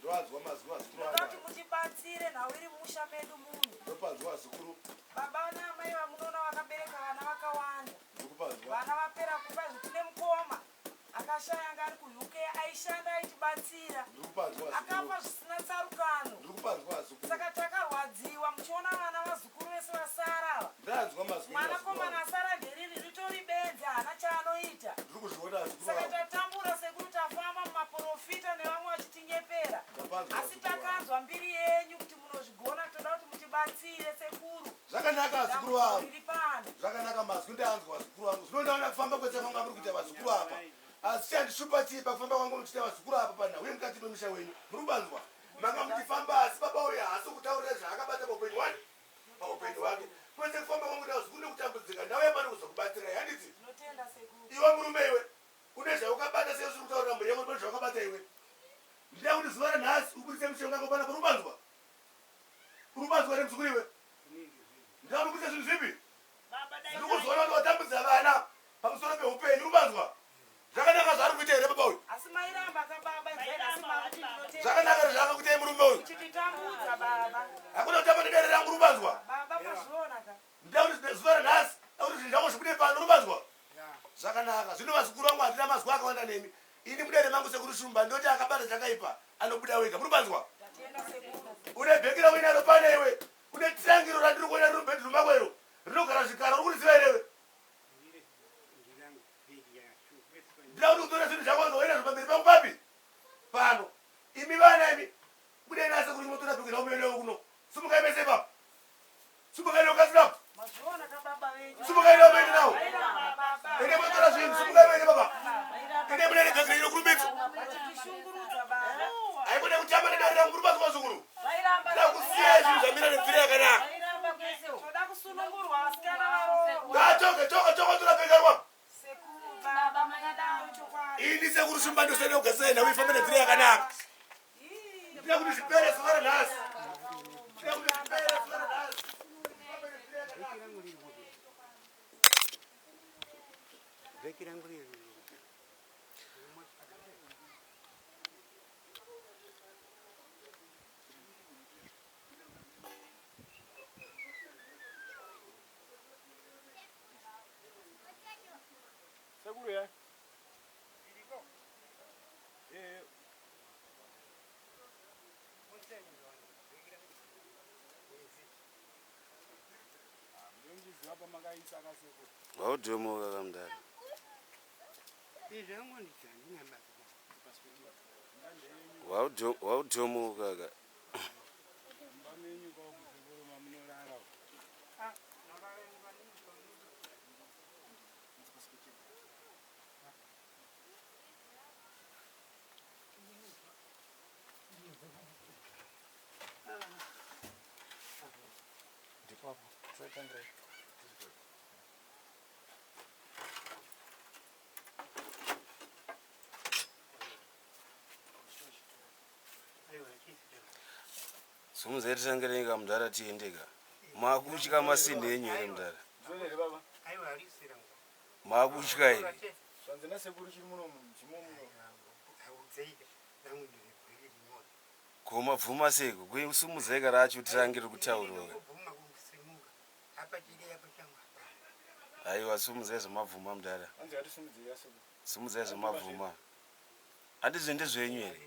Ndoanzwa mazwi vazukuru Ndoda vangu kuti aya. mutibatsire nhau iri mumusha medu muno. Ndopanzwa vazukuru. Baba naamai vamunoona vakabereka vana vakawanda. Ndikupanzwa. Vana vapera kufa izvo tine mukoma akashaya anga ari kuUK aishanda aitibatsira. Ndikupanzwa vazukuru. Akafa zvisina tsarukano. Ndikupanzwa vazukuru. Saka takarwadziwa muchiona vana vazukuru vese vasara ava. Ndanzwa mazwi enyu vazukuru Mwanakomana vangu. asara nderiri ritori benzi haana chaanoita. Ndiri kuzviona vazukuru Saka vangu. tatambura sekuru tafamba mumaporofita nevamwe vachitinyepera. Ndapanzwa Asi vazukuru vangu. takanzwa mbiri yenyu kuti munozvigona toda kuti mutibatsire sekuru. Zvakanaka vazukuru Dambudziko vangu. riri pano. Zvakanaka mazwi ndaanzwa vazukuru vangu. Zvino ndaona kufamba kwese kwanga muri kuita vazukuru apa. Asi chandishupa chii pakufamba kwangu muchiita vazukuru apa panhau yemukati memusha wenyu. Muri kubanzwa? Manga muchifamba asi baba uyu haasi kutaurira zvaakabata paupenyu wani? Paupenyu hwake. Kwese kufamba kwangu kuita vazukuru nekutambudzika ndauya pano kuzokubatsirai handiti? Tinotenda sekuru. Iwe murume iwe une zvaukabata sei usiri kutaurira mhuri yako pane zvaukabata iwe. Ndida kuti zuva ranhasi uburitse mishonga yako panapa uri kubanzwa? Uri kubanzwa here muzukuru iwe? Ndida kuti ubudise zvinhu zvipi? Ndiri kuzoona kuti watambudza vana pamusoro peupenyu uri kubanzwa? Zvakanaka zvaari kuita here baba uyu? Asi mairamba ka baba inzwai asi makuti ndinotenda. Zvakanaka here zvaakakuitai murume uyu? Muchititambudza baba. Hakuna kutamba nedare rangu uri kubanzwa? Baba mazviona ka. Ndida kuti zuva ranhasi kuti zvinhu zvako zvibude pano uri kubanzwa? Zvakanaka. Zvino vazukuru vangu handina mazwi akawanda nemi. Ini mudare mangu sekuru Shumba ndoti akabata chakaipa anobuda wega. Muri kubanzwa? Tatenda sekuru. Une bheki rauinaro pane iwe. Une tirangiro randiri kuona riri mubedroom mako iro. Rinogara zvikara uri kuriziva here iwe? Ndida kuti utore zvinhu zvako uzoenda pamberi pangu papi? Pano. Imi vana imi. Budai nasekuru chimotora bheki rako muende kuno. Simukai mese ipapo. Simukai nokasira apo. Mazviona ka baba venyu. Simukai nawo muende nawo. Vairamba baba. Ende motora zvinhu. Simukai muende baba. Ende mune bhegi renyu nokurumidza. Vachitishungurudza baba. Haikona kutamba nedare rangu muri pasi vazukuru. Vairamba. Ndakusiyai zvinhu zvamira nenzira yakanaka. Vairamba kwese. Toda kusunungurwa vasikana varoorwa. Ngatoke toka toka tora bhegi rako. Sekuru baba makadaro chokwadi. Ini sekuru Shumba ndosenda kugadzira nhau ifambe nenzira yakanaka. Ndida kuti zvipere zuva ranhasi. Ndida kuti zvipere zuva ranhasi. Ifambe nenzira yakanaka. Bheki rangu riri. Sekuru ya. Eh. Waudhomoka kamdara. Waudhomoka ka. Sumudzai titange kamudhara tiende ka. Makutya masinde enyu here mudhara? Makutya here? Zvanzi nasekuru chiri muno chimo muno. Ko mabvuma seiko? Kuisumudzai ka racho titange riri kutaurwa ka. Aiwa sumudzai zvamabvuma mudhara. Hanzi ngatisumudzei asekuru. Sumudzai zvamabvuma. Handizvo ndezvenyu here?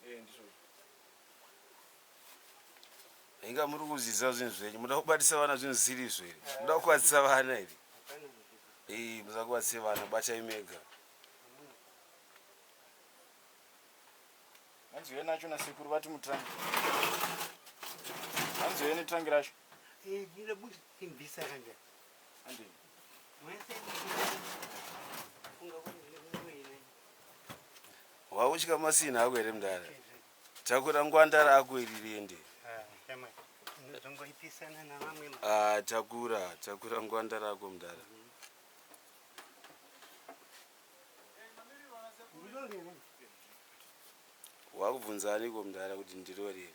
Eh ndizvozvo. Inga muri kuzviziva zvinhu zvenyu. Muda kubatisa vana zvinhu zvisiri izvo here? Muda kukwadzisa vana here? Eh, musakwadzise vana, batai mega. Hanzi uye nacho nasekuru vati mutrangi. Hanzi uye netrangi racho. Eh, ndinobusimbisa kanje. Handi. Wautya masina ako here mudhara? Takura ngwanda rako iri riende. Ah, takura, takura ngwanda rako mudhara. Wakubvunzani ko mudhara kuti ndirori here?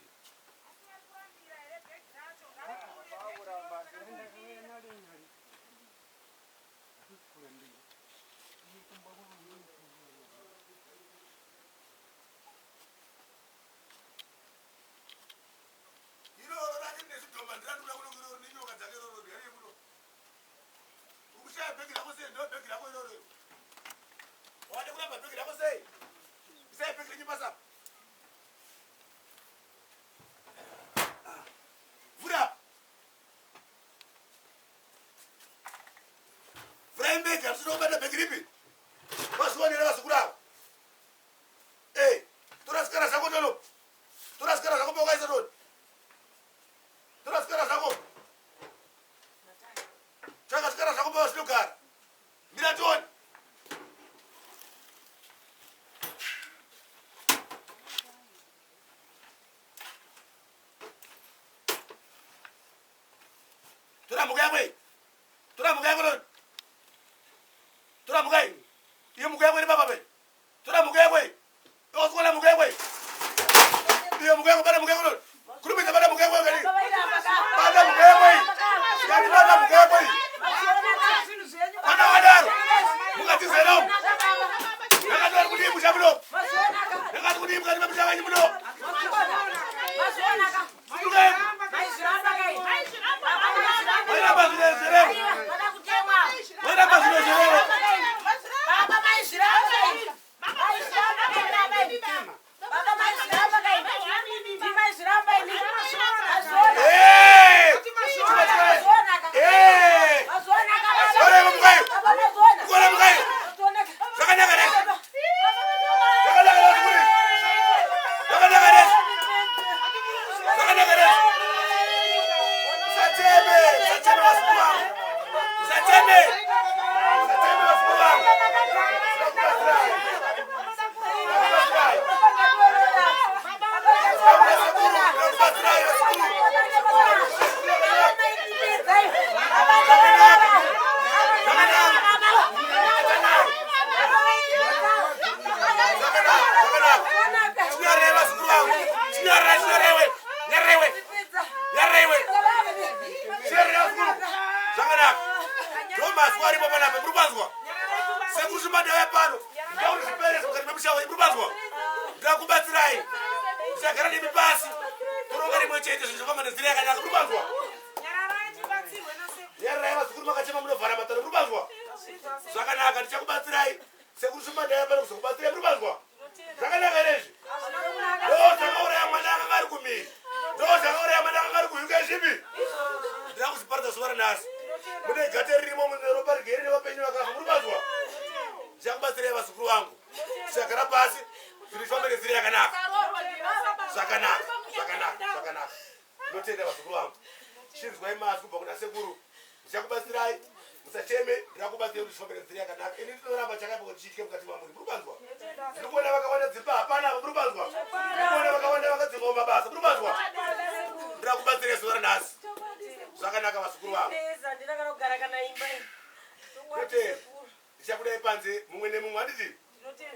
bhegi rako sei? Ndo bhegi rako iroro. Wada kuramba bhegi rako sei? Isai bhegi renyu pasi apa. Vhura apa. Vhurai bhegi, hamusina kubata bhegi ripi? Vazvionera vazukuru ava. Eh, tora zvikara zvako tono. Tora zvikara zvako pawakaisa toni. Tora zvikara zvako. Tsvaka zvikara zvako pawazvinogara. Mira tione. Tora mhuka yako iyi. Tora mhuka yako toni. Tora mhuka iyi. Iyo mhuka yako iri papa pe. Tora mhuka yako iyi. Oswana mhuka yako iyi. Iyo mhuka yako bata mhuka yako toni. Kurumidza bata mhuka yako iyi. Bata mhuka yako iyi. Ngati bata mhuka yako iyi. Mwana wadaro. Mukatizera umu. Ndakati vari kudii musha muno? Ndakati kudii mukati memusha wenyu muno? Sudukai. Vairamba zvinezerero. Vairamba zvinezerero. Eh! Eh! Ore mukai. Ore mukai. Zvakanaka rese. Zvakanaka rese kuri. Zvakanaka rese. Zvakanaka rese. Usacheme, usacheme vazukuru vangu. Usacheme. Usacheme vazukuru vangu. Ndinokubatsirai. Ndinokubatsirai. Sekuru, ndinokubatsirai vazukuru. Zvakanaka. Zvakanaka. Zvakanaka. Chinyarare vazukuru vangu. Chinyarare, chinyarare. Nyarewe. Nyarewe. Chinyarare vazukuru. Zvakanaka. Ndomazwi aripo panapa, muri kupanzwa? Sekuru Shumba pano. Ndakuti zvipere mukati memusha wenyu, muri kupanzwa? Ndakubatsirai. Ndichagara nemi pasi. Toronga rimwe chete zvinhu zvofamba nenzira yakanaka, muri kupanzwa? Nyararai vazukuru makachema munovhara matare, muri kupanzwa? Zvakanaka, ndichakubatsirai. Sekuru Shumba pano kuzokubatsirai, muri kupanzwa? Zvakanaka here izvi? Ndo zvakauraya mwana akanga ari kumhiri. Ndo zvakauraya mwana akanga ari kuUK zvipi? Ndinoda kuzviparadza zuva ranhasi. Mune gate ririmo mune ropa rigere nevapenyu vakafa, muri kupanzwa? Ndichakubatsirai vazukuru vangu. Tichagara pasi, zvinhu zvifambe nenzira yakanaka. Zvakanaka, zvakanaka, zvakanaka. Ndinotenda vazukuru vangu. Chinzwai mazwi kubva kuna sekuru. Ndichakubatsirai, musacheme, ndirakubatsirai kuti zvifambe nenzira yakanaka. Ini ndinoramba chakaipa kuti chiitike mukati mamuri. Muri kupanzwa? Ndiri kuona vakawanda dzimba hapana, muri kupanzwa? Ndiri kuona vakawanda vakadzingwa mabasa, muri kupanzwa? Ndirakubatsirai zuva ranhasi. Zvakanaka vazukuru vangu. Ndinotenda. Ndichakudai panze mumwe nemumwe, handiti?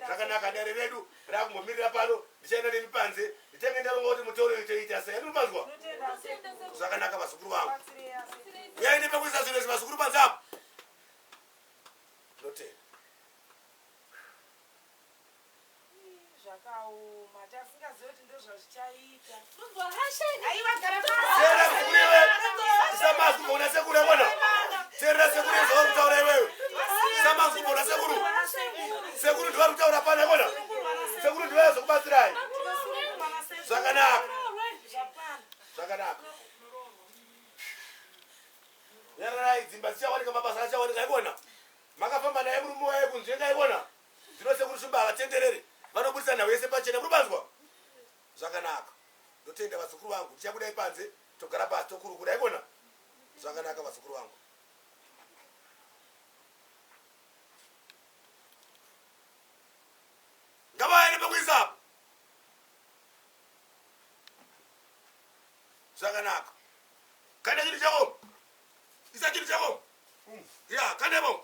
Zvakanaka, dare redu rakumbomirira pano. Ndichaenda nemi panze, ndichange ndaronga kuti mutauro itoita sei. Handiti kupanzwa? Zvakanaka vazukuru vangu. Uyai nepekuisa zvinhu izvi vazukuru panze apo. Ndinotenda. Zvakaoma, tasingazivi kuti ndozvazvichaita. Teerera muzukuru iwe. Isa mazwi kubva kuna sekuru yakona. Teerera sekuru zvavari kutaura iwewe. Isa mazwi kubva kuna sekuru. Sekuru ndivari kutaura pano yakona. Sekuru ndivari zokubatsirai. Zvakanaka. Zvakanaka. Nyararai, dzimba dzichawanika, mabasa achawanika ikona. Makafamba naye murume waye kunzvenga ikona. Zvino sekuru Shumba havatenderere. Vanobudisa nhau yese pachena. Muri kupanzwa? Zvakanaka. Ndotenda vazukuru vangu. Ndichakudai panze, togara pasi tokurukura ikona. Zvakanaka vazukuru vangu. Ngavaende pekuisa apo. Zvakanaka. Kanda chinhu chako. Isa chinhu chako. Ya, kandepo.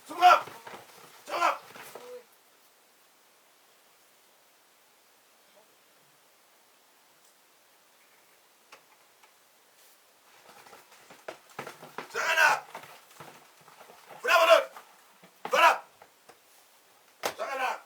Sumuka up. Sumuka up. Zvakanaka. Vhura baloti. Vhura. Zvakanaka.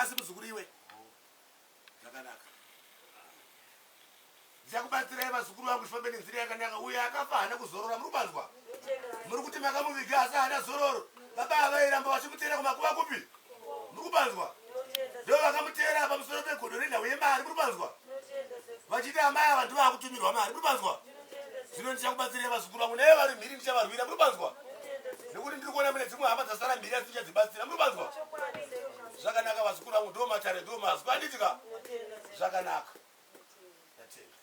pasi muzukuru iwe. Zvakanaka. Ndichakubatsirai vazukuru vangu zvifambe nenzira yakanaka. Uyo akafa haana kuzorora, muri kubanzwa? Muri kuti makamuviga asi haana zororo. Baba ava vairamba vachimuteera kumakuva kupi? Muri kubanzwa? Ndo vakamuteera pamusoro pegodo renhau yemari, muri kubanzwa? Vachiti amai ava ndivo vakutumirwa mari, muri kubanzwa? Zvino ndichakubatsirai vazukuru vangu, naivo vari mhiri ndichavarwira, muri kubanzwa? Nekuti ndiri kuona mune dzimwe hama dzasara mhiri asi ndichadzibatsira, muri kubanzwa? Zvakanaka vazukuru vangu, ndo matare, ndo mazwi, handiti ka? Zvakanaka. Ndatenda.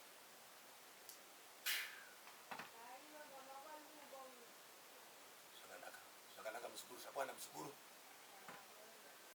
Zvakanaka, zvakanaka muzukuru, zvakwana muzukuru.